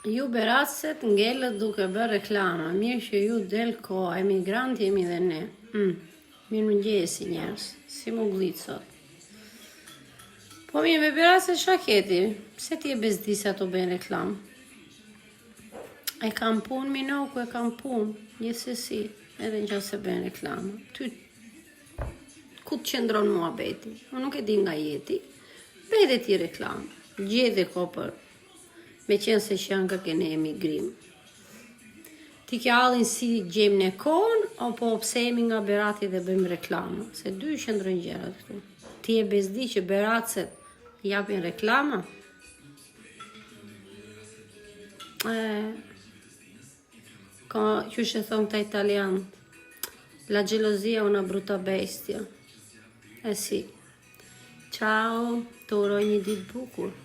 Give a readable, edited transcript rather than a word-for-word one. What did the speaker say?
Ju beratset ngelët duke bërë reklama, mirë që ju del koha, emigrant jemi dhe ne. Mm. Mirëmëngjesi njerëz, si mu gllit sot. Po mirë, me beratset ça ke ti? Pse ti e bezdis ato bëjnë reklamë? E kam punë, Minoku, e kam punë, gjithsesi, edhe në qoftë se bëjnë reklama. Ty, ku të qëndron muhabeti? Unë nuk e di nga je ti, bëj dhe ti reklamë, gjej dhe kohë për Meqenëse që janë kërke në emigrim. Ti ke hallin si gjejmë ne kohën, apo pse jemi nga Berati dhe bëjmë reklama? Se dy qëndrojnë gjërat këtu. Ti e bezdi që Beratset japin reklama? E, ka, qysh e thonë këta italian, la gelosia una brutta bestia. E si. Ciao, të uroj një ditë bukur.